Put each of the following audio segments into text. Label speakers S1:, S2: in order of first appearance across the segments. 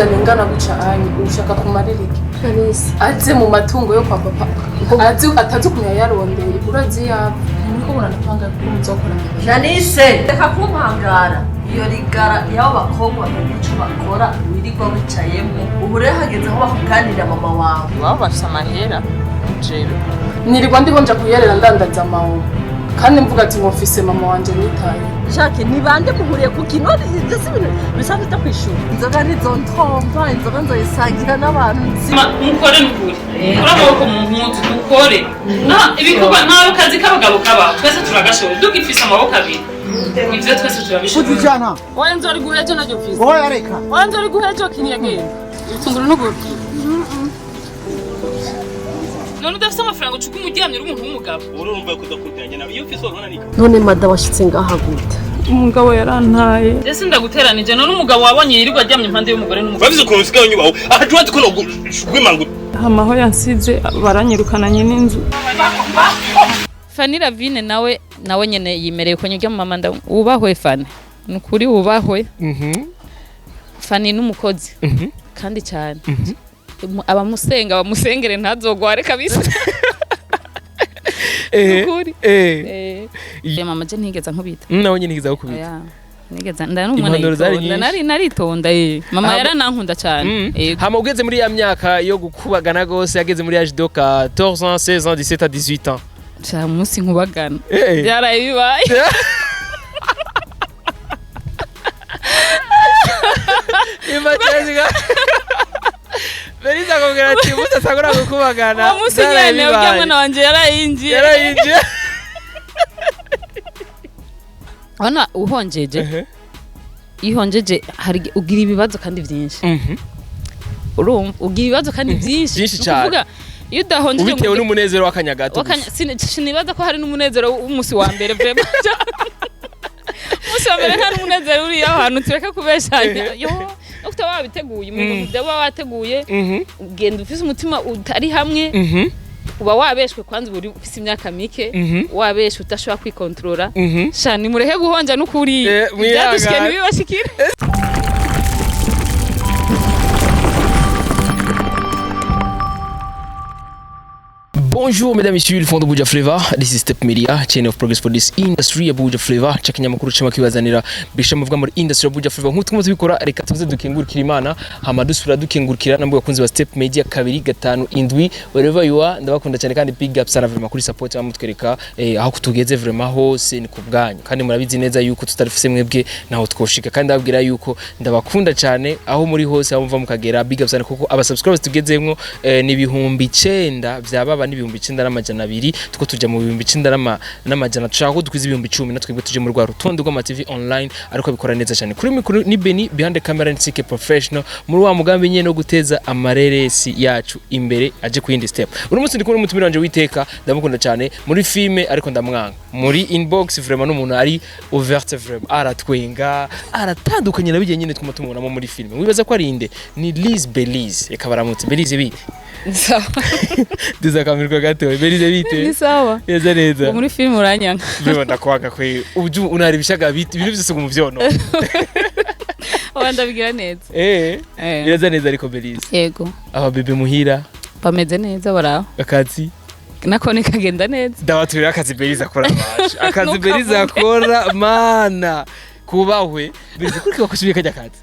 S1: Umuzana ingana guca anye ushaka kumarira iki?
S2: Kalisi.
S1: Aze mu matungo yo kwa papa, azi atazi ukuntu yayarondeye, urazi yava ntimuriko muranapanga kuko muzokora mbere.
S3: Janice, reka kumpangara. Iyo rigara y'abo bakobwa batagira ico bakora wirirwa wicayemo, ubu rero hageze aho bakuganirira mama wawe.
S4: Iwabo bafise amahera jewe.
S1: Nirirwa ndiho nja kuyerera ndandaza amawo, kandi mvuga ati ngo mfise mama wanje nitaye.
S3: Jacques, ni bande muhuriye ku kino? Ibyo si ibintu bisanzwe byo kwishura. Inzoga ntizontompa, inzoga nzoyisangira n'abantu nzi.
S4: Mukore nukuri, mukore amaboko mu mpuzu, dukore ibikorwa. Nta kazi k'abagabo kabaho, twese turagashoboye, dugifise amaboko abiri, ivyo twese turabishoboye.
S5: Kutijana.
S1: Oya, nzori guhejo naryo mfise.
S5: Oya, reka.
S1: Oya, nzori guhejo kinyegenda ibitunguru n'uguru.
S4: None udafise amafaranga ucuka umuryamye uri umuntu w'umugabo?
S6: Urumva ko udakundanye nawe iyo ufise urunanirwa.
S3: None mada washitse ngaha gute?
S1: Umugabo yarantaye.
S4: Ese ndaguteranije? None umugabo wabonye yirirwa aryamye impande y'umugore n'umugabo?
S6: Bavuze ukuntu usigaye unyubaho aha, tuba ko rwimanga.
S1: Hamaho yansize baranyirukana n'inzu.
S4: Fanny Lavine nawe nyene yimereye ko nyurya mama nda wubahwe. Fanny, nukuri wubahwe. Fanny n'umukozi kandi cyane. Abamusenga bamusengere ntazogware kabisa. Nukuri. Mama je ntigeze nkubita.
S7: Nawe nyine nigeze gukubita?
S4: Oya, nigeze nda n'umwana
S7: Impanuro zari
S4: yitonda.
S7: nyinshi.
S4: Nari naritonda. Mama yaranankunda cyane. Yego.
S7: Hama ugeze muri ya myaka yo gukubagana gose, yageze muri âge de 14 ans, 16 ans, 17 à 18 ans.
S4: Sha, umunsi nkubagana byaraye bibaye.
S7: Imagine Belisa akubwira ati umunsi atangura gukubagana.
S4: Uwo munsi
S7: byaraye
S4: nyene urya
S7: bibaye.
S4: mwana wanje yarayinjiye.
S7: Yarayinjiye.
S4: Urabona uhonjeje, iyo uhonjeje hari ugira ibibazo kandi byinshi. Urumva ugira ibibazo kandi byinshi.
S7: Byinshi
S4: Ni
S7: cyane.
S4: ukuvuga, iyo udahonjeje
S7: Ubitewe n'umunezero w'akanya gato gusa.
S4: Sinibaza ko hari n'umunezero w'umunsi wa mbere, vraiment. Umunsi wa mbere nta n'umunezero uri aho hantu, tureke kubeshanya. Yo, no kutaba wabiteguye umuntu, uba wateguye, ugenda ufise umutima utari hamwe, uba wabeshwe. Kwanza uba uri ufise imyaka mike, wabeshwe, udashobora kwikontorora. Sha, nimureke guhonja n'ukuri.
S7: Mwihangane.
S4: Ibyadushikiye ntibibashikire.
S7: Bonjour mesdames et messieurs, le fond de Buja Flavor. This is Step Media, chain of progress for this industry ya Buja Flavor. Cha kinyamakuru cema kibazanira bisha muvuga muri industry ya Buja Flavor. Nk'uko tumaze bikora, reka tuze dukengurukira Imana, hama dusubira dukengurukira namwe bakunzi ba Step Media 257, wherever you are, ndabakunda cyane kandi big up sana vraiment kuri support bamutwereka aho kutugeze, vraiment hose ni ku bwanyu. Kandi murabizi neza yuko tutarifise mwebwe naho twoshika, kandi ndababwira yuko ndabakunda cyane aho muri hose, aho muva mukagera, big up sana kuko aba subscribers tugezemwo ni 9000 vyababa n'9200, tuko tuja mu 9100 tushaka ko dukwiza 10,000, natwe twebwe tuje mu rwa rutonde rw'ama TV online ariko bikora neza cyane. Kuri mikoro ni Beni, behind the camera ni CK Professional, muri wa mugambi nyene no guteza amareresi yacu imbere aje ku yindi step. Uno munsi ndi kumwe n'umutumire wanje witeka, ndamukunda cyane muri filme ariko ndamwanga muri inbox. Vraiment n'umuntu ari ouverte, vraiment aratwenga, aratandukanye na bijye nyene twuma tumubonamo muri filme. Wibaza ko ari inde? Ni Liz Belize. Reka baramutse. Belize, bite?
S4: Sawa.
S7: Duzakamirwa gato. Belize, bite?
S4: Ni sawa.
S7: Neza neza.
S4: Ngo muri filime uranyanga?
S7: Vraiment ndakwanga kwe, ubu unaribishaga biti ibintu byose ngo muvyono.
S4: Oya, ndabigira neza.
S7: Bireza neza ariko Belize?
S4: Yego.
S7: Aba bebe muhira?
S4: Bameze neza, baraho.
S7: Akazi?
S4: Nako nikagenda neza.
S7: Ndabaturira akazi Belize akora baje, akazi
S4: Ntukavuge.
S7: Belize akora, mana kubahwe. Belize, kuri bakusubiye kajya kazi?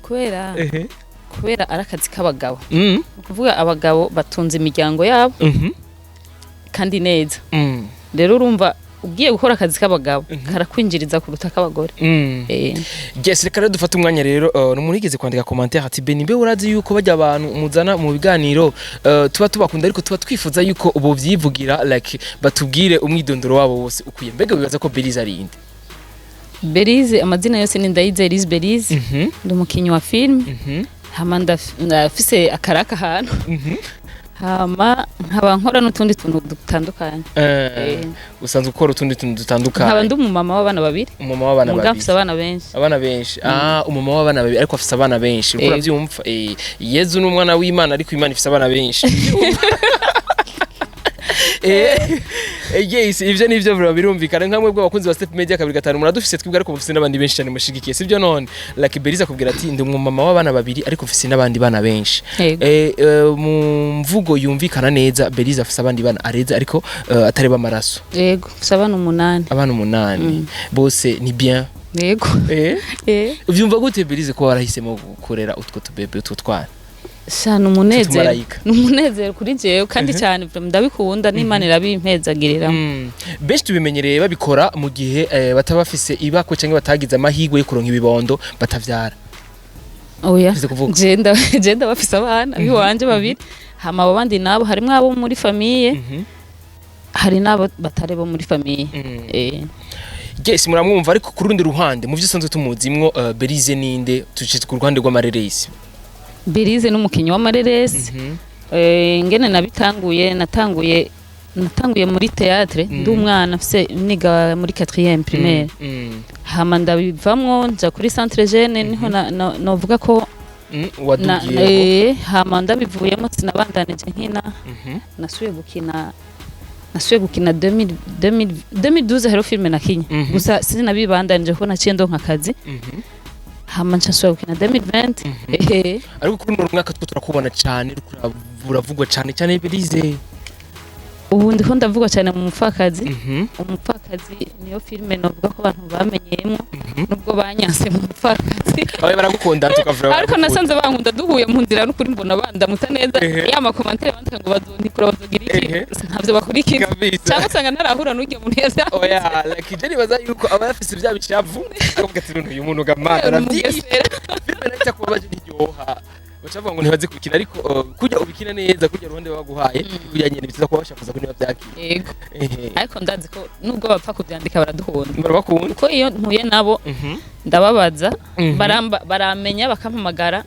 S4: Kubera kubera ari akazi k'abagabo.
S7: Mhm.
S4: Ni ukuvuga abagabo batunze imiryango yabo kandi neza. Rero urumva ugiye gukora akazi k'abagabo karakwinjiriza kuruta ak'abagore.
S7: Yes, reka rero dufate umwanya rero, umuntu yigeze kwandika commentaire ati: "Beni, mbe urazi yuko bajya abantu muzana mu biganiro, tuba tubakunda ariko tuba twifuza yuko ubu byivugira, like batubwire umwidondoro wabo wose ukwiye." Mbega bibaza ko Belize ari inde?
S4: Belize, amazina yose ni Ndayizeye Elise Belize. Ndi umukinnyi wa filime. Hama ndafise akaraka ahantu, hama nkaba nkora n'utundi tuntu dutandukanye.
S7: Usanzwe ukora utundi tuntu
S4: Nkaba
S7: dutandukanye.
S4: ndi umumama w'abana babiri.
S7: Umumama w'abana
S4: Umugabo
S7: babiri.
S4: afise abana benshi.
S7: Abana benshi. Ah, umumama w'abana babiri ariko afise abana benshi. Uriko uravyumva? Yezu ni umwana w'Imana ariko Imana ifise abana benshi. Yes, ivyo nivyo bro, birumvikana. Nkamwe bw'abakunzi ba Step Media 25 muradufise twibwe, ariko mufise n'abandi benshi cyane mushigikiye, sibyo? None Lucky Beriza akubwira ati ndi umumama w'abana babiri, ariko mfise n'abandi bana benshi.
S4: Yego.
S7: Mu mvugo yumvikana neza, Beriza afise abandi bana areze, ariko atari b'amaraso.
S4: Yego, mfise abana 8.
S7: Abana 8 bose ni bien?
S4: Yego.
S7: Uvyumva gute Berize ko warahisemo gukorera utwo tubebe, utwo twana?
S4: Sha, ni umunezero.
S7: Tutumarayika.
S4: Ni umunezero kuri jewe kandi cyane vraiment, ndabikunda n'Imana irabimpezagirira.
S7: Benshi tubimenyereye babikora mu gihe bataba bafise ibako cyangwa batagize amahirwe yo kuronka ibibondo, batavyara.
S4: Oya.
S7: Bize kuvuga.
S4: Je ndabafise abana biwanje babiri, hama abo bandi nabo harimwo abo muri famille, hari n'abo batari bo muri famille.
S7: Yes, muramwumva, ariko ku rundi ruhande mu byo usanzwe tumuzimwo, Berize ninde? Tuce ku ruhande rw'amareresi.
S4: Berize n'umukinyi w'amareresi. Ngene nabitanguye, natanguye muri théâtre ndi umwana, mfise niga muri 4e primaire. Hama ndabivamwo nja kuri centre jeune, niho novuga ko
S7: Wadugiyeho.
S4: Hama ndabivuyemo sinabandanije nkina. Nasubiye gukina 2000 2012, hariho filme nakinye. Gusa sinabibandanije kuko naciye ndonka akazi. Hama nca nsubira gukina 2020.
S7: Ariko kuri uno mwaka two turakubona cyane, uriko uravugwa cyane cyane, Berize.
S4: Ubu ndiko ndavugwa cyane mu Mupfakazi. Umupfakazi niyo filme novuga ko abantu bamenyeyemo, nubwo banyanse mu Mupfakazi.
S7: Abaye baragukunda, tukavura.
S4: Ariko nasanze bankunda, duhuye mu nzira n'ukuri mbona bandamutsa neza. Ya ma commentaires bandika ngo bazontikura, bazogira iki, ntabyo bakurikiza. Cyangwa usanga ntarahura n'urya muntu yazanye.
S7: Oya, like je nibaza yuko aba yafise bya bishavu, akavuga ati none uyu muntu gamana aravyishe. Filime nayo itakubabaje ntiryoha, baca bavuga ngo ntibazi kubikina, ariko kurya ubikina neza, kurya ruhande baguhaye, kurya nyene biza kuba bashavuza ko niba byakira.
S4: Yego. Ariko ndazi ko nubwo bapfa kubyandika baraduhunda.
S7: Barabakunda.
S4: Kuko iyo mpuye nabo ndababaza, baramenya bakampamagara,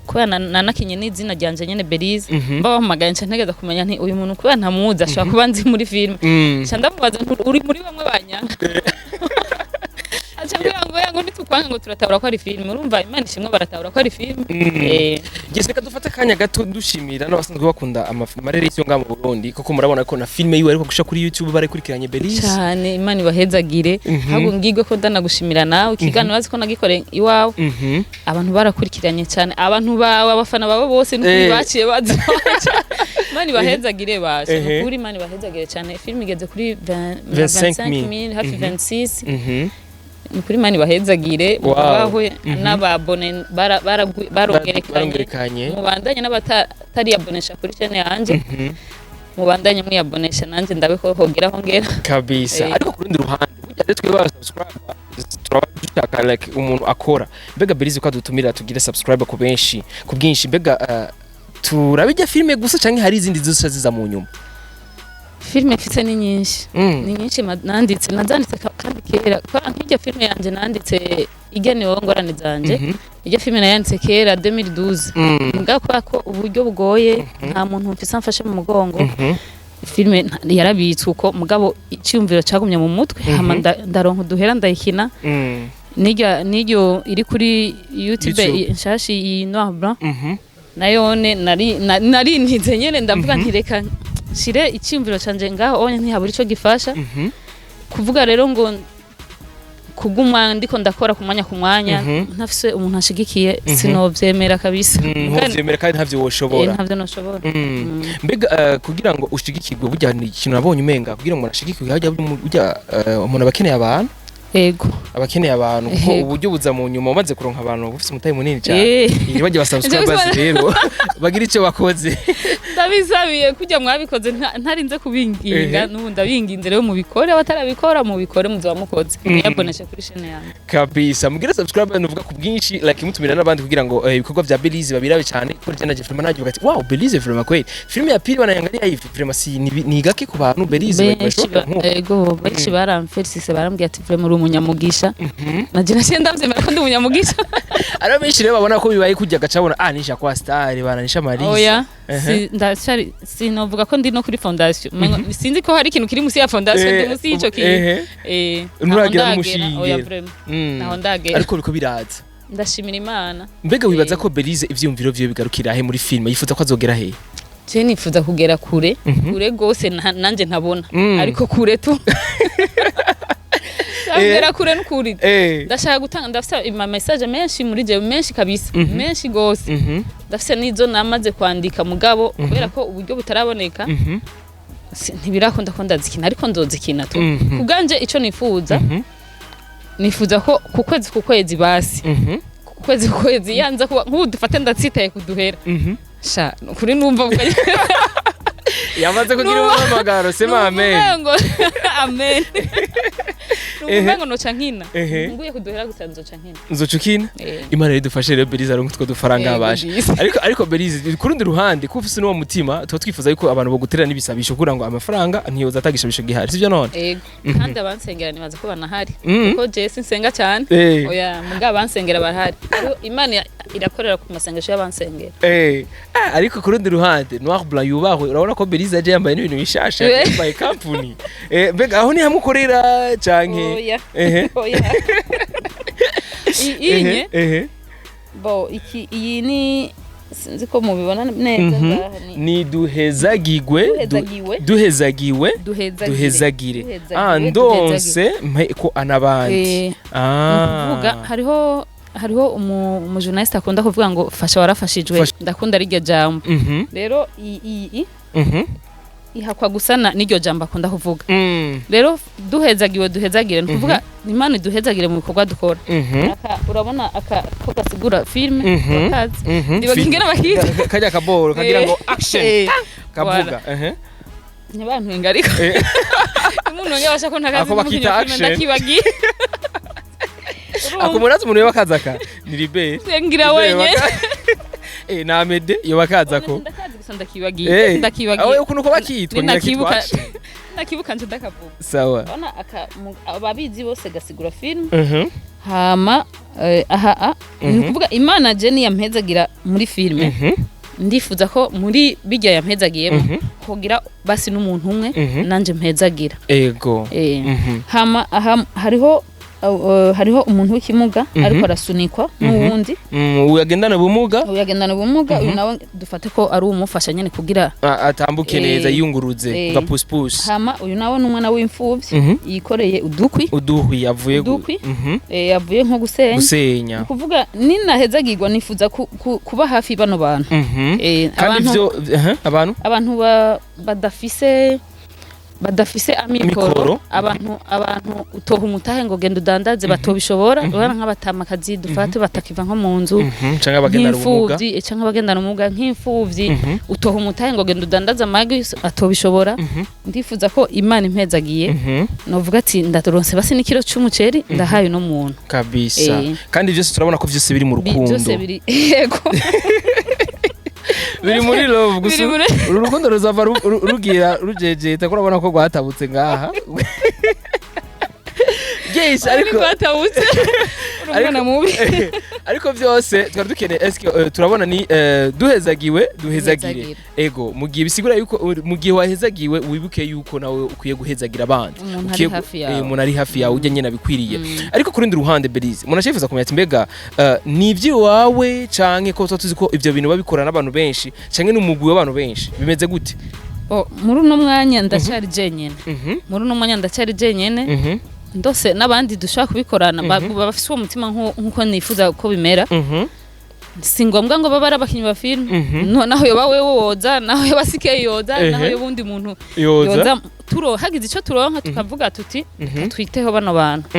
S4: kubera nanakinye n'izina ryanje nyene Belize. Babahamagaye nca ntegeza kumenya nti uyu muntu kubera ntamuzi ashobora kuba nzi muri filime. Nca ndamubaza nti uri muri bamwe banyanga? Aca ambwira ngo ya, ngo nitukwanga, ngo turatahura ko ari filime. Urumva, Imana ishimwe, baratahura ko ari filime.
S7: Yes, reka dufate akanya gato dushimira n'abasanzwe bakunda amareresi yo ngaha mu Burundi, kuko murabona ko na filime yiwe ariko gusha kuri YouTube barakurikiranye Belize.
S4: Cyane, Imana ibahezagire. Ahubwo ngigwe ko ndanagushimira nawe, ikiganiro bazi ko nagikoreye iwawe, abantu barakurikiranye cyane, abantu bawe, abafana bawe bose n'ukuri baciye baza. Imana ibahezagire basha. Nukuri Imana ibahezagire cyane. Filime igeze kuri
S7: 25,000.
S4: 25,000, hafi 26. Ni ukuri Imana ibahezagire.
S7: Wow.
S4: Mubahwe n'ababone barongerekanye.
S7: Barongerekanye.
S4: Mubandanye n'abatariyabonesha kuri chaîne yanje, mubandanye mwiyabonesha, nanjye ndabe ko hogeraho ngera.
S7: Kabisa. Ariko ku rundi ruhande burya rero twebwe aba subscribe turaba dushaka like umuntu akora, mbega Belize ko adutumira tugire subscribe ku benshi, ku bwinshi, mbega turabijya filime gusa canke hari izindi zose ziza mu nyuma?
S4: Filime mfite ni nyinshi. Ni nyinshi nanditse, nazanditse kandi kera. Kubera nk'iryo filime yanje nanditse igenewe ngorane zanje, iryo filime nayanditse kera 2012. Mbwa kubera ko uburyo bugoye, nta muntu mfise amfashe mu mugongo, filime yarabitswe uko, mugabo icyumviro cyagumye mu mutwe. Hama ndaronka uduhera ndayikina. N'iryo iri kuri YouTube,
S7: YouTube.
S4: Nshasha iyi noir blanc, nayone nari ntinze nyene, ndavuga nti reka nshire icyumviro canje ngaho onye, ntihabura ico gifasha. Kuvuga rero ngo kuguma ndiko ndakora ku mwanya ku mwanya ntafise umuntu ashigikiye, sinovyemera kabisa.
S7: Ntuvyemera kandi ntavyo woshobora.
S4: Ntavyo noshobora.
S7: Mbega kugira ngo ushigikirwe, burya ni ikintu nabonye umenga kugira ngo umuntu ashigikirwe hajya burya umuntu aba akeneye abantu.
S4: Ego.
S7: Aba akeneye abantu kuko
S4: Ego.
S7: uburyo buza mu nyuma umaze kuronka abantu bufise umutahe munini cyane. Bajya ba subscribers rero bagira icyo bakoze.
S4: Ndabisabiye kujya mwabikoze, ntarinze kubinginga. N'ubu ndabinginze rero mubikore, abatarabikora mubikore, muzoba mukoze. Mwiyaboneshe kuri chaîne yanjye.
S7: Kabisa, mugire subscribe nuvuga ku bwinshi, like mutumira n'abandi kugira ngo ibikorwa vya Belize babirabe cyane, ko je naje vraiment naje ati wow, Belize vraiment kweli filime ya pili banayangalia hivi vraiment si ni gake ku bantu Belize
S4: Benshi
S7: bashoboka nkuko.
S4: Ego, benshi baramfelicise, barambwira ati vraiment uri umunyamugisha. Naje naciye ndavyemera ko ndi umunyamugisha.
S7: Ari benshi rero babona ko bibaye kujya gacabona ah nisha kwa star bana nisha Marisa.
S4: Oya, ndacyari sinovuga ko ndi no kuri fondation. Sinzi ko hari ikintu kiri musi ya fondation, ndi musi y'ico kintu.
S7: Nturagira
S4: ntaho
S7: n'umushinge.
S4: ndagera. Oya, vraiment ntaho ndagera.
S7: Ariko biriko biraza.
S4: Ndashimira Imana.
S7: Mbega wibaza ko Belize ivyiyumviro vyiwe bigarukira he muri filime? Yifuza ko azogera he?
S4: Je nifuza kugera kure, kure gose, nanje ntabona, ariko kure tu. Kugera kure n'ukuri. Ndashaka gutanga, ndafise ama message menshi muri jewe, menshi kabisa, menshi gose. Ndafise n'izo namaze kwandika, mugabo kubera ko uburyo butaraboneka, ntibirakunda ko ndazikina, ariko nzozikina tu. Kubwanje ico nifuza, nifuza ko ku kwezi ku kwezi basi, ku kwezi ku kwezi yanza kuba nk'ubu dufate ndatsitaye kuduhera, sha kuri numva
S7: Yamaze kugira umuhamagaro, sema amen.
S4: Numva ngo amen, numva ngo noca nkina. Nguye kuduhera gusa nzoca nkina.
S7: Nzoca ukina.
S4: Eh.
S7: Imana rero idufashe rero, Belize aronke utwo dufaranga.
S4: Yego,
S7: Abasha.
S4: disi.
S7: Ariko Belize, ku rundi ruhande, kuko ufise n'uwo mutima, tuba twifuza yuko abantu boguterera n'ibisabisho kugira ngo amafaranga ntiyoza atagishabisho gihari, sivyo none?
S4: Ego, kandi abansengera nibaza ko banahari, kuko je sinsenga cyane. Oya, mugabo abansengera barahari. Hariho Imana irakorera ku masengesho y'abansengera.
S7: Ah, ariko ku rundi ruhande, Noir Blanc yubahwe, urabona ko Belize aje yambaye n'ibintu bishasha, yambaye company. Mbega aho ni hamwe ukorera canke?
S4: Oya.
S7: Ehe.
S4: Oya. Inye
S7: Ehe.
S4: Bo iki, iyi ni, sinzi ko mubibona neza ngaha, ni
S7: Ni duhezagigwe.
S4: Duhezagiwe.
S7: Duhezagiwe.
S4: Duhezagire.
S7: Duhezagire.
S4: Duhezagire,
S7: Ah, ndonse mpe ko anabandi.
S4: Ni ukuvuga hariho umujournaliste akunda kuvuga ngo fasha warafashijwe. Ndakunda riryo jambo. Rero iyi ihakwa gusana n'iryo jambo akunda kuvuga. Rero duhezagiwe duhezagire, ni ukuvuga Imana iduhezagire mu bikorwa dukora. Aka urabona aka ko gasigura filme, bakazi, ndibaga ingene bakita.
S7: Kajya kaboro kagira ngo action, kavuga.
S4: Voilà. Ntibantwenga, ariko umuntu wenge abasha ko ntakazi
S7: Ako bakita
S4: n'umukinyi wa filme,
S7: action.
S4: ndakibagiye.
S7: Ako murazi umuntu yabakazaka ni Libert.
S4: Ngira wenyene.
S7: Na Amede iyo bakaza ko.
S4: Ndakazi gusa ndakibagiye. Ndakibagiye.
S7: Aho ukuntu ko bakitwa ngira kitwa
S4: Ninakibuka.
S7: action.
S4: Ndakibuka nje ndakavuga.
S7: Sawa.
S4: Urabona aka, ababizi bose gasigura filme. Hama aha a ni ukuvuga Imana je niyampezagira muri filme, ndifuza ko muri bijya yampezagiyemo kugira basi n'umuntu umwe nanje mpezagira. Hama aha hariho umuntu w'ikimuga ariko arasunikwa n'uwundi.
S7: Uyagendana ubumuga.
S4: Uyagendana ubumuga, uyu nawe dufate ko ari umufasha nyene kugira
S7: atambuke neza, yiyunguruze, gapusipusi.
S4: Hama uyu nawe ni umwana w'imfuvyi yikoreye udukwi.
S7: Uduhwi avuye
S4: Udukwi. Avuye nko gusenya.
S7: Gusenya.
S4: Ni ukuvuga ninahezagirwa nifuza kuba hafi bano bantu.
S7: Kandi
S4: abantu
S7: ivyo abantu
S4: abantu badafise amikoro.
S7: Amikoro.
S4: Abantu utoha umutahe ngo genda udandaze batobishobora, urabona nk'abatamakazi dufate batakiva nko mu nzu,
S7: Canke abagendana ubumuga.
S4: nk'imfuvyi, canke abagendana ubumuga, nk'imfuvyi utoha umutahe ngo genda udandaze amagi atobishobora. Ndifuza ko Imana impezagiye, novuga ati ndaronse basi n'ikiro c'umuceri ndahaye uno muntu.
S7: Kabisa. Kandi vyose turabona ko vyose biri mu rukundo.
S4: Byose biri, yego.
S7: Biri muri love gusa.
S4: Biri muri-
S7: Uru rukundo ruzava rugira rujejeta ko urabona ko rwatabutse ngaha. Yes, ariko
S4: rwatabutse, uri umwana mubi.
S7: Ariko byose twari dukeneye, eske turabona ni duhezagiwe duhezagire.
S4: Duhezagire.
S7: Ego, mu gihe bisigura yuko mu gihe wahezagiwe wibuke yuko nawe ukwiye guhezagira abandi.
S4: Umuntu ari
S7: Ukwiye
S4: hafi yawe.
S7: Umuntu ari hafi yawe ujya nyine abikwiriye. Ariko ku rundi ruhande, Belize, umuntu acifuza kumenya ati mbega ni iby'iwawe canke ko tuba tuzi ko ivyo bintu babikora n'abantu benshi canke n'umugwi w'abantu benshi, bimeze gute?
S4: Oh, muri uno mwanya ndacyari jenyene. Muri uno mwanya ndacyari jenyene. Ndose n'abandi dushobora kubikorana bafise uwo mutima nk'uko nifuza ko bimera. Si ngombwa ngo babe ari abakinyi ba filime. No, naho yoba wewe woza, naho yoba Sikeye yoza, naho yoba undi muntu
S7: yoza.
S4: Yoza, turo hagize ico turonka tukavuga tuti twiteho bano bantu.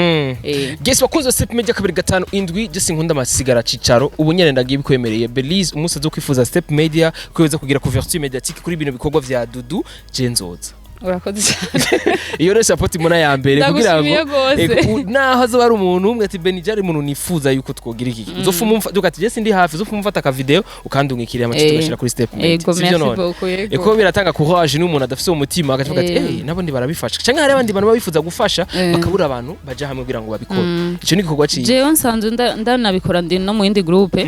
S7: Guys, bakunze Step Media 257, je sinkunda amasigara cicaro. Ubu nyene ndagiye bikwemereye, Belize, umunsi azo kwifuza Step Media kweza kugira couverture médiatique kuri bino bikorwa vya Dudu, je nzoza.
S4: Urakoze cyane.
S7: Iyo rero support imuna ya mbere kugira ngo
S4: Ndagushimiye gose.
S7: Ego, naho azoba ari umuntu umwe ati Benny jari umuntu nifuza yuko twogira iki, uzofuma umfa duka ati je sindi hafi, uzofuma umfata ka video ukandungikira amace, tugashira kuri Step Media.
S4: Ego.
S7: Sivyo
S4: Merci
S7: none?
S4: beaucoup, yego.
S7: Eko biratanga courage n'umuntu adafise uwo mutima agavuga ati nabo ndi barabifasha, canke hari abandi bantu baba bifuza gufasha, bakabura abantu baja hamwe kugira ngo babikore. Ico ni igikorwa ciza.
S4: Jewe nsanzwe ndanabikora, ndi no mu yindi groupe.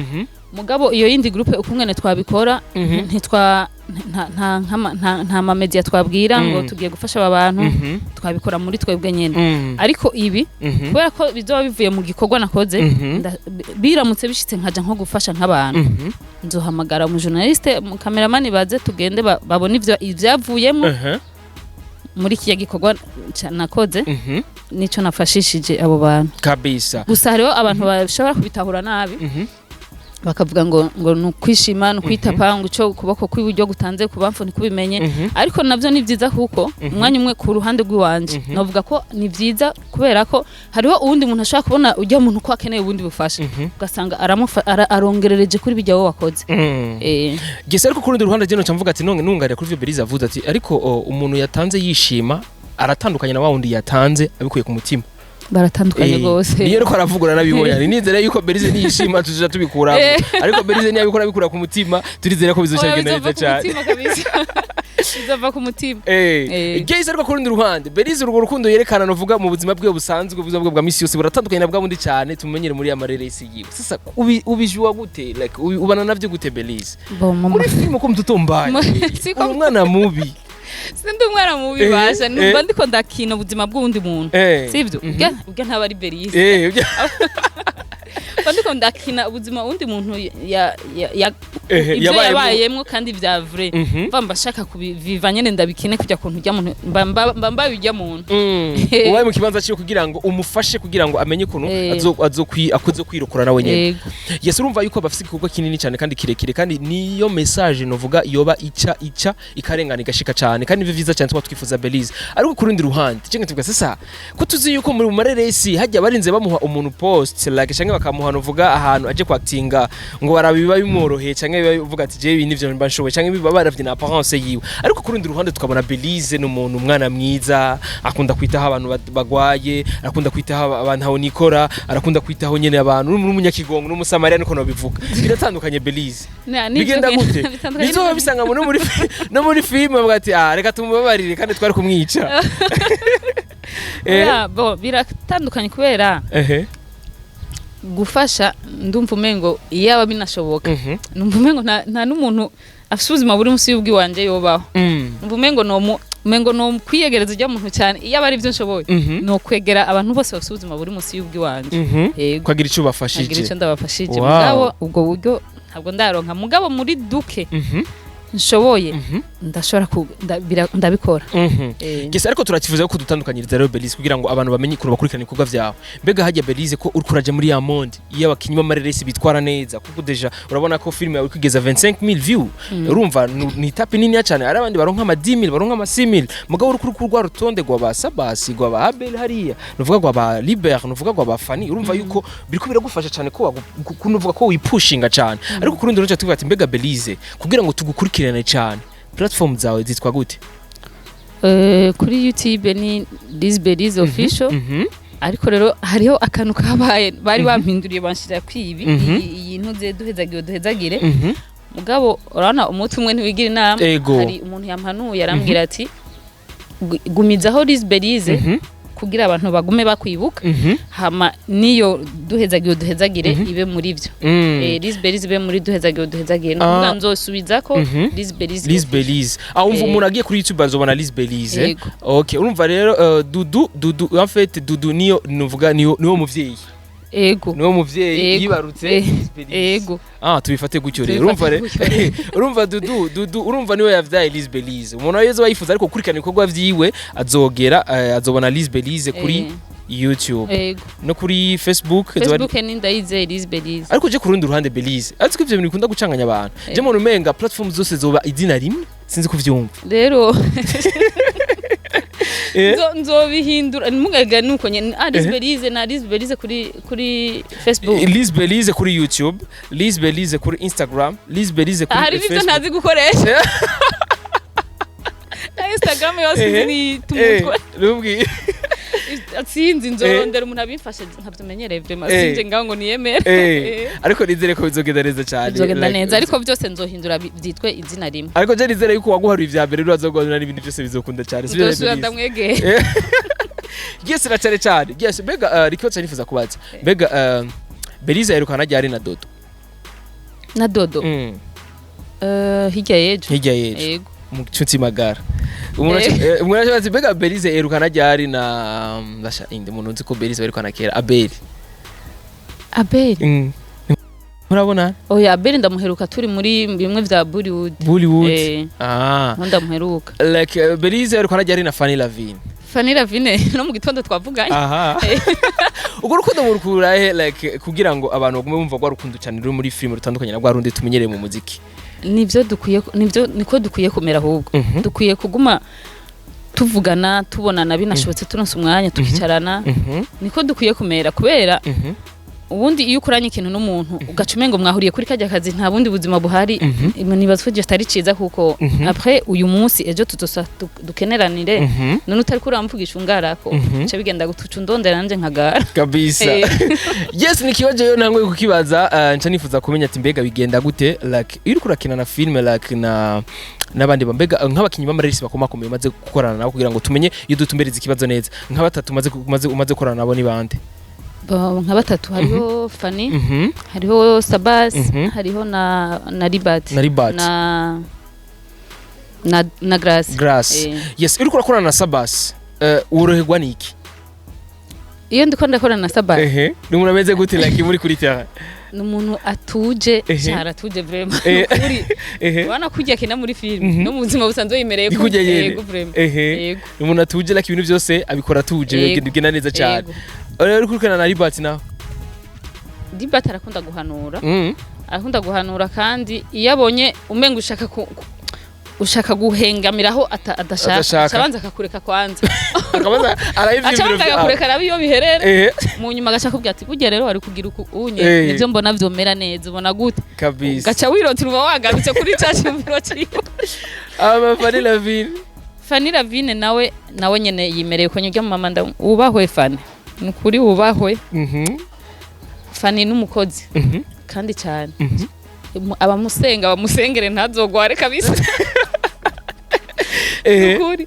S4: Mugabo iyo yindi groupe ukungene twabikora, ntitwa Nta ma media twabwira ngo tugiye gufasha aba bantu. Twabikora muri twebwe nyene. Ariko ibi, kubera ko bizoba bivuye mu gikorwa nakoze, biramutse bishitse nkaja nko gufasha nk'abantu, nzohamagara umujournaliste, cameraman, baze tugende babone ivyo ivyavuyemo muri kiya gikorwa nakoze, nico nafashishije abo bantu. Gusa hariho abantu bashobora kubitahura nabi, bakavuga ngo ni ukwishima, ni ukwitapa, ngo ico ukuboko kw'iburyo gutanze kubamfu ntikubimenye. Ariko navyo ni vyiza, kuko umwanya umwe ku ruhande rw'iwanje novuga ko ni vyiza, kubera ko hariho uwundi muntu ashobora kubona ujya muntu ko akeneye ubundi bufasha, ugasanga arongerereje kuri bijya wowe wakoze.
S7: Gese ariko ku rundi ruhande je noca mvuga ati nonge nungarira kuri ivyo Belize avuze ati ariko umuntu yatanze yishima aratandukanye na wa wundi yatanze abikuye ku mutima.
S4: Baratandukanye rwose.
S7: Niyo ariko aravugura nabibonye, nizere yuko Belize niyishima tuzoja tubikuramo, ariko Belize niyabikora abikura ku mutima, turizere ko bizoca
S4: Oya,
S7: bigenda
S4: bizova
S7: neza
S4: ku
S7: cyane.
S4: mutima kabisa, bizova ku mutima.
S7: Gese ariko ku rundi ruhande Belize, urwo rukundo yerekana novuga mu buzima bwe busanzwe, ubuzima bwe bwa misi yose, buratandukanye na bwa bundi cyane tumenyere muri ya mareresi yiwe. Sasa ubijua gute, like ubana navyo gute, Belize?
S4: Bon, mama.
S7: Muri filime ko mtoto mbaya,
S4: Siko.
S7: uri umwana mubi.
S4: Sindi umwana mubi. Basha, numva ndiko ndakina ubuzima bw'uwundi muntu. Sivyo? Ubwo ntaba ari Belize. Mba ndiko ndakina ubuzima uwundi muntu ya ibyo
S7: yabayemwo.
S4: Yabayemwo kandi vya vrai. Mva shaka kubiviva nyene, ndabikine kujya kuntu ujya muntu mba mbaye ujya muntu.
S7: Ubaye mu kibanza cyiwe kugira ngo umufashe, kugira ngo amenye ukuntu azoze kwirokora nawe nyene.
S4: Yego.
S7: Yes, urumva yuko bafise igikorwa kinini cyane kandi kirekire, kandi niyo message novuga yoba ica ikarengana igashika cyane, kandi nivyo vyiza cyane tuba twifuza, Belize. Ariko ku rundi ruhande cenga tuvuga sasa ko tuzi yuko muri mareresi hajya barinze bamuha umuntu post like canke bakamuha novuga ahantu aje kwactinga ngo barabiba bimworoheye, canke biba bivuga ati jewe ibi nivyo mba nshoboye, canke biba baravye na apparence yiwe. Ariko ku rundi ruhande tukabona Belize ni umuntu, umwana mwiza, akunda kwitaho abantu bagwaye, arakunda kwitaho abantu aho nikora, arakunda kwitaho nyene abantu, n'umunyakigongo n'umusamariya, niko nobivuga. Biratandukanye, Belize.
S4: Nivyo
S7: Bigenda
S4: nyene,
S7: gute?
S4: bitandukanye.
S7: Bizoba bisanga no muri filime bavuga ati ah, reka tumubabarire kandi twari kumwica.
S4: Oya, bo biratandukanye kubera gufasha, ndumva umengo iyaba binashoboka, numva umengo nta n'umuntu afise ubuzima buri munsi y'ubwiwanje yobaho. Numva umengo no umengo no kwiyegereza ujya muntu cyane, iyaba ari byo nshoboye, no kwegera abantu bose bafise ubuzima buri munsi y'ubwiwanje. Yego.
S7: Ukagira icyo
S4: nkagira
S7: ubafashije.
S4: icyo ndabafashije.
S7: Wow.
S4: Mugabo ubwo buryo ntabwo ndaronka, mugabo muri duke nshoboye ndashobora ndabikora.
S7: Gese ariko turakifuza ko dutandukanyiriza rero, Belize, kugira ngo abantu bamenye ukuntu bakurikirana ibikorwa vyawe. Mbega hajya Belize, ko uriko uraja muri ya monde iyo abakinyi b'amareresi bitwara neza, kuko déjà urabona ko filime yawe ikugeza 25000 view, urumva ni etape niniya cyane. Hari abandi baronka ama 10000, baronka ama 6000, mugabo uriko uri rwa rutonde rwa ba Sabasi, rwa ba Abel hariya, nuvuga rwa ba Liber, nuvuga rwa ba Fanny, urumva yuko biriko biragufasha cyane ko kunuvuga ko wipushinga cyane. Ariko ku rundi ruhande tuvuga ati mbega Belize, kugira ngo tugukurikirane cyane, platform zawe zitwa gute?
S4: Kuri YouTube ni Liz Belize Official. Ariko rero hariho akantu kabaye, bari bampinduriye banshira kwibi iyi ntuze duhezagire duhezagire. Mugabo urabona umuti umwe ntiwigira inama. Hari umuntu yampanuye arambwira ati "Gumizaho Liz Belize kugira abantu bagume bakwibuka, hama niyo duhezagire duhezagire ibe muri byo." Liz Belize ibe muri duhezagire duhezagire, ni ukuvuga nzosubiza ko Liz Belize.
S7: Liz Belize. Ah, umva, umuntu agiye kuri YouTube azobona Liz Belize.
S4: Yego.
S7: Okay, urumva rero Dudu, en fait Dudu niyo nuvuga niyo muvyeyi.
S4: Ego.
S7: Niwo muvyeyi
S4: Ego.
S7: yibarutse Liz Belize.
S4: Ego.
S7: Ah, tubifate gutyo rero. Urumva
S4: Tubifate
S7: rero, urumva Dudu urumva niwe yavyaye Liz Belize. Umuntu wese yifuza ariko gukurikirana ibikorwa vyiwe azogera azobona Liz Belize kuri YouTube
S4: Ego.
S7: no kuri Facebook azoba
S4: Facebook ni Ndayizeye Liz Belize.
S7: Ariko je ku rundi ruhande, Belize, ariko ivyo bintu bikunda gucanganya abantu, je muntu umenga platform zose zoba izina rimwe, sinzi kuvyumva.
S4: Rero nzobihindura ntimugage nuko nyene, ah, Liz Belize na Liz Belize kuri Facebook.
S7: Liz Belize kuri YouTube, Liz Belize kuri Instagram, Liz Belize kuri
S4: Hari n'ibyo
S7: Facebook.
S4: ntazi gukoresha na Instagram yose ni tumutwe.
S7: Nubwi.
S4: Sinzi, nzorondera umuntu abimfashe, ntabyo vraiment. Sinje ngaho ngo niyemere.
S7: Ariko nizere ko bizogenda neza cyane.
S4: Bizogenda neza, ariko byose nzohindura byitwe izina rimwe.
S7: Ariko je nizere yuko waguharuye ivya mbere urazoguhanura n'ibindi byose bizokunda cyane, sibyo?
S4: Nzosubira
S7: Belize?
S4: ndamwegera.
S7: Yes, na cyane cyane. Yes, mbega ikibazo cyane nifuza kubaza, mbega Belize aherukana ryari na Dodo?
S4: Na Dodo?
S7: Mm.
S4: Hirya y'ejo.
S7: Hirya y'ejo.
S4: Yego.
S7: Mu nshuti magara, umuntu aca ati: "Mbega Belize erukana ryari na basha inde?" Umuntu nzi ko Belize barikana kera, Abeli.
S4: Abeli?
S7: Murabona?
S4: Oya, Abeli ndamuheruka turi muri bimwe vya Bollywood.
S7: Bollywood.
S4: Eh.
S7: Ah.
S4: Nko ndamuheruka.
S7: Like Belize erukana ryari na Fanny Lavine?
S4: Fanny Lavine no mu gitondo twavuganye.
S7: Aha, urwo rukundo murukura he, like kugira ngo abantu bagume bumva rwa rukundo cyane ruri muri film rutandukanye na rwa rundi tumenyereye mu muziki?
S4: Nivyo dukwiye, nivyo, niko dukwiye kumera. Ahubwo dukwiye kuguma tuvugana, tubonana, binashobotse turonse umwanya tukicarana. Niko dukwiye kumera, kubera ubundi iyo ukoranye ikintu n'umuntu ugaca umengo mwahuriye kuri kajya kazi, nta bundi buzima buhari, nibaza ko atari ciza, kuko après uyu munsi, ejo tuzosa dukeneranire. None utari kuramvugisha ungarako, ca bigenda gutuca undondera nanje nkagara.
S7: Kabisa. Yes, ni kibazo yo ntangwe kukibaza, nca nifuza kumenya ati mbega bigenda gute, like iyo uriko urakina na film, like na n'abandi mbega nk'abakinyi b'amarerisi bakomakomeye umaze gukorana nabo, kugira ngo tumenye iyo dutumbereza ikibazo neza, nka batatu umaze gukorana nabo ni bande?
S4: Nka batatu hariho Fanny, hariho Sabas, hariho na Libat.
S7: Na Libat.
S4: Na Grace.
S7: Grace. Yes, uriko urakorana na Sabas, woroherwa niki?
S4: Iyo ndiko ndakorana na Sabas,
S7: Ehe, ni umuntu ameze gute, like muri kuri terrain?
S4: Ni umuntu atuje. Cyane, atuje vraiment. Nukuri. Urabona ko ujya akina muri film, no mu buzima busanzwe yimereye
S7: Ni kurya nyene.
S4: Yego, vraiment. Yego.
S7: Ni umuntu atuje, like ibintu byose abikora atuje, bigenda neza cyane. Rero uri kurikirana na Libat nawe?
S4: Libat arakunda guhanura. Arakunda guhanura, kandi iyo abonye umenga ushaka ushaka guhengamiraho adashaka,
S7: Adashaka.
S4: aca abanza akakureka kwanza.
S7: Akabaza
S4: Aca
S7: arayivyumvira.
S4: abanza akakureka, araba iyo biherera,
S7: Ehe
S4: mu nyuma agaca akubwira ati: "Burya rero wari kugira uku unye, nivyo mbona vyomera neza, ubona gute?"
S7: Kabisa.
S4: Gaca wirotira, uba wagarutse kuri ca cyumviro ciwe.
S7: Ama Fanny Lavine?
S4: Fanny Lavine nawe nyene yimereye ko nyurya mama nda wubahwe. Fanny, ni ukuri wubahwe. Fanny n'umukozi kandi cyane. Abamusenga bamusengere ntazogware kabisa. Nukuri.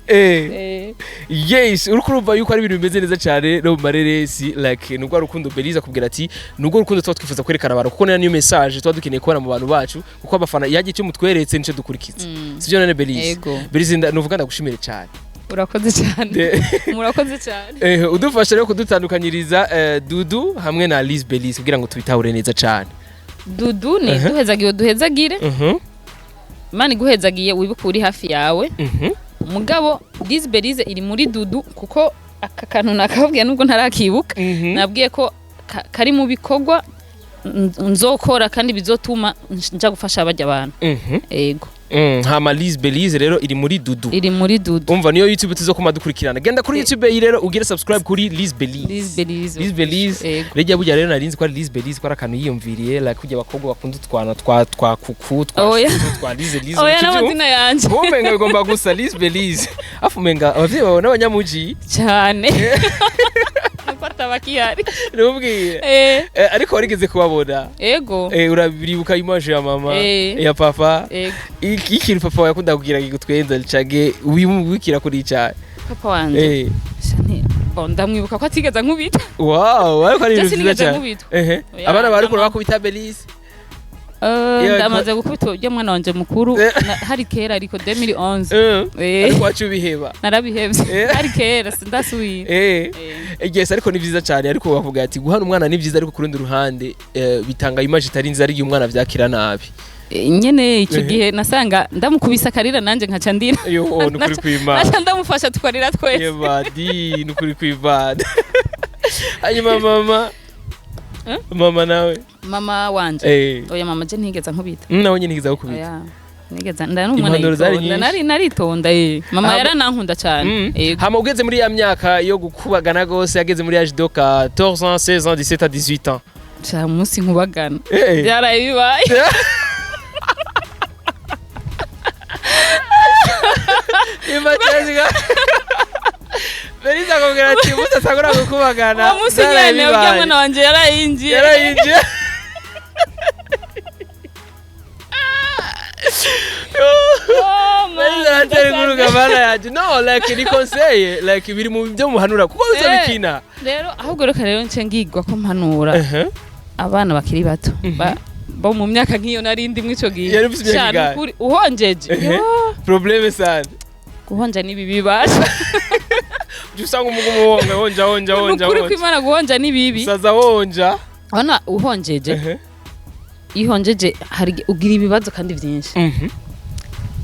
S7: Yes, uriko urumva yuko ari ibintu bimeze neza cyane no mu mareresi, like nubwo rukundo Belize akubwira ati nubwo rukundo tuba twifuza kwerekana abantu, kuko niyo message tuba dukeneye kubona mu bantu bacu, kuko abafana yagiye icyo mutweretse nico dukurikiza, sibyo none Belize?
S4: Ego.
S7: Belize, nuvuga ndagushimire cyane.
S4: Urakoze cyane, murakoze cyane.
S7: Udufasha rero kudutandukanyiriza Dudu hamwe na Liz Belize kugira ngo tubitahure neza cyane.
S4: Dudu ni duhezagiye, duhezagire. Imana iguhezagiye, wibuke uri hafi yawe. Mugabo Liz Belize iri muri Dudu, kuko aka kantu nakababwiye nubwo ntarakibuka. Nabwiye ko kari mu bikorwa nzokora kandi bizotuma nja gufasha bajya abantu. Ego.
S7: Hama Liz Belize rero iri muri Dudu.
S4: Iri muri Dudu.
S7: Umva, niyo YouTube tuzokoma dukurikirana. Genda kuri YouTube iyi rero ugire subscribe kuri Liz Belize.
S4: Liz Belize.
S7: Liz Belize.
S4: Ego.
S7: Rejya burya rero narinzi ko ari Liz Belize, ko ari akantu yiyumviriye, like kurya abakobwa bakunda utwana twa kuku twa
S4: Oya.
S7: shutu, twa Liz Liz.
S4: Oya, n'amazina yanje.
S7: Umenga bigomba gusa Liz Belize. Afu umenga abavyeyi bawe n'abanyamuji.
S4: Cyane, nuko atabakihari.
S7: Nubwiye. Ariko warigeze kubabona?
S4: Ego.
S7: Urabiribuka image ya mama, ya papa?
S4: Ego.
S7: Ikintu papa wawe yakunda kugira kigutwenza canke wikira kuri cyane?
S4: Papa wanje? Bon, ndamwibuka ko atigeze ankubita.
S7: Wow, ariko ari
S4: Je
S7: ibintu vyiza
S4: sinigeze
S7: cyane.
S4: nkubitwa. Oya,
S7: Abana bari
S4: mama.
S7: bakubita Belize? Yeah,
S4: Ndamaze gukubita ujya mwana wanje mukuru. Hari kera ariko, 2011.
S7: Ariko wacu ubiheba?
S4: Narabihevye. Hari kera, sindasubira.
S7: Yes, ariko ni vyiza cyane, ariko bavuga ati guhana umwana ni vyiza, ariko ku rundi ruhande bitanga image itari nziza, ari igihe umwana vyakira nabi.
S4: Nyene icyo gihe nasanga ndamukubise akarira, nanje nkaca ndira.
S7: Yo, ni ukuri kw'Imana.
S4: Naca ndamufasha tukarira twese.
S7: Yebadi, ni ukuri kw'Imana. Hanyuma mama?
S4: Eh?
S7: Mama nawe?
S4: Mama wanje? Oya, mama je ntigeze ankubita.
S7: Nawe nyine ntigeze gukubita?
S4: Oya, nigeze nda n'umwana
S7: Impanuro zari
S4: yitonda.
S7: nyinshi.
S4: Naritonda. Mama yaranankunda cyane. Yego.
S7: Hama ugeze muri ya myaka yo gukubagana gose, yageze muri âge de 14 ans, 16 ans, 17 ans, 18 ans?
S4: Ca munsi nkubagana byaraye bibaye.
S7: Imatezga. Belisa akubwira ati umunsi atangura gukubagana.
S4: Uwo munsi
S7: byaraye
S4: nyene urya
S7: bibaye.
S4: mwana wanje yarayinjiye.
S7: Yarayinjiye.
S4: Oh, man,
S7: Belisa aratera inkuru gavana yaje. No, like ni conseil, like biri mu byo muhanura kuko uzabikina.
S4: Rero ahubwo reka rero nce ngigwa ko mpanura abana bakiri bato. Bo mu myaka nk'iyo nari ndimwe ico gihe.
S7: Yari ufise imyaka
S4: Sha,
S7: ingahe?
S4: nukuri, uhonjeje.
S7: Ehe.
S4: Yo,
S7: Problème sana.
S4: Guhonja ni bibi basha.
S7: Ujya usanga umugumu wonga, wonja, wonja, wonja.
S4: Nukuri
S7: Wonja.
S4: kw'Imana, guhonja ni bibi.
S7: Saza wonja.
S4: Urabona uhonjeje, iyo uhonjeje hari ugira ibibazo kandi byinshi.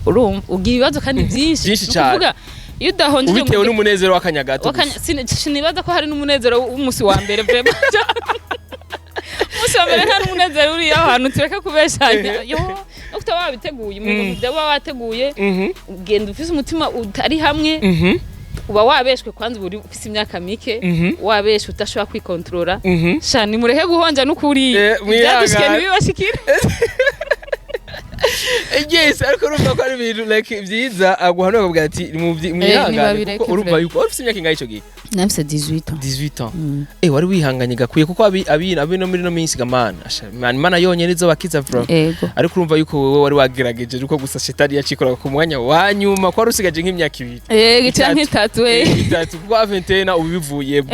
S4: Urumva ugira ibibazo kandi byinshi.
S7: Byinshi
S4: Ni
S7: cane.
S4: ukuvuga, iyo udahonjeje
S7: Ubitewe n'umunezero w'akanya gato gusa.
S4: Sinibaza ko hari n'umunezero w'umunsi wa mbere, vraiment. Umunsi wa mbere nta n'umunezero uri aho hantu, tureke kubeshanya. Yo, no kutaba wabiteguye, umuntu uba wateguye, ugenda ufise umutima utari hamwe, uba wabeshwe. Kwanza uba uri ufise imyaka mike, wabeshwe, udashobora kwikontorora. Sha, nimureke guhonja n'ukuri.
S7: Mwihangane.
S4: Ibyadushikiye ntibibashikire.
S7: Yes, ariko urumva ko ari ibintu like byiza aguhanura, akavuga ati mwihangane,
S4: Ntibabireke.
S7: kuko urumva
S4: Vraiment.
S7: yuko wari ufite imyaka ingahe ico gihe?
S4: Nafise 18 ans.
S7: 18 ans. Wari wihanganye gakwiye, kuko abi no muri no minsi gamana. Asha, man, Imana yonyene izobakiza, bro.
S4: Ego.
S7: Ariko urumva yuko wewe wari wagerageje, ariko gusa shetani yacikoraga ku mwanya wa nyuma, ko wari usigaje nk'imyaka 2.
S4: Ego, canke 3.
S7: 3, kuko a 21 ubivuyemo.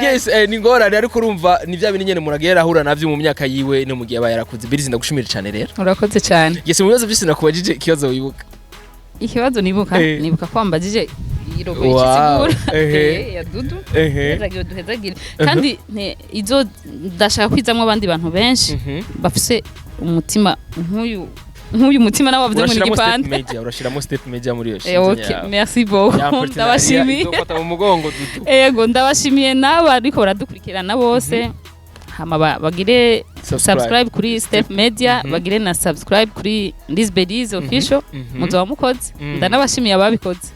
S7: Yes, ni ingorane, ariko urumva ni bya bintu nyene umuntu agera ahura navyo mu myaka yiwe no mu gihe aba yarakuze. Birizi, ndagushimira cyane rero.
S4: Urakoze cyane.
S7: Yes, mu bibazo byose nakubajije, ikibazo wibuka?
S4: Ikibazo nibuka, nibuka ko wambajije irogo y'ikisigura ya Dudu. Duhezagire, duhezagire kandi izo ndashaka kwizamwo abandi bantu benshi bafise umutima nk'uyu mutima nawe wavuze ngo ni
S7: Urashiramo Step
S4: igipande.
S7: Media, urashiramo Step Media muri iyo
S4: Eh, okay,
S7: yawe.
S4: merci beaucoup.
S7: Ya partenariat
S4: Ndabashimiye.
S7: izofata mu mugongo Dudu.
S4: Ego, ndabashimiye n'aba ariko baradukurikirana bose. Hama bagire
S7: Subscribe.
S4: subscribe kuri Step Media, bagire na subscribe kuri Lisbelize Official. Muzoba mukoze. Ndanabashimiye ababikoze.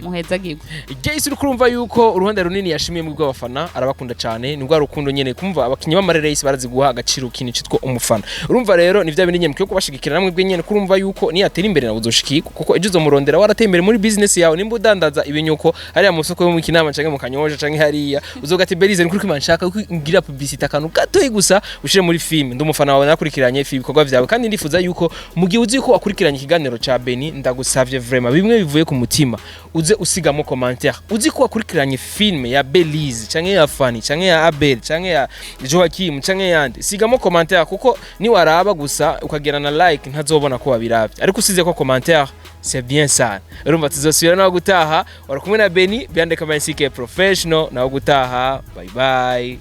S4: Muhezagirwe.
S7: Guys, uri kurumva yuko uruhande runini yashimiye mu bw'abafana, arabakunda cyane. Ni rwa rukundo nyene kumva abakinyi b'amareresi barazi guha agaciro ikintu citwa umufana. Urumva rero ni vya bindi nyene mukwiye kubashigikira namwe bwe nyene, kurumva yuko niyatera imbere nawe uzoshikirwa, kuko ejo uzomurondera warateye imbere muri business yawe. Nimba udandaza ibinyuko hariya mu soko yo mu Kinama canke mu Kanyosha canke hariya, uzoga ati: "Berize, ni kuri kwimana nshaka ko ngira publicité akantu gatoyi gusa ushire muri film. Ndi umufana wawe, nakurikiranye ibikorwa vyawe, kandi ndifuza yuko mu gihe uzi ko wakurikiranye ikiganiro ca Beni, ndagusavye vraiment bimwe bivuye ku mutima, uze usigamo commentaire uzi ko wakurikiranye film ya Belize canke ya Fanny canke ya Abel canke ya Joachim canke yandi. Sigamo commentaire, kuko niwaraba gusa ukagira na like ntazobona ko wabiravye, ariko usize ko commentaire, c'est bien ça." Urumva tuzosubira nawe gutaha. Wari kumwe na Beni behind the camera, CK Professional. Nawe gutaha, bye bye.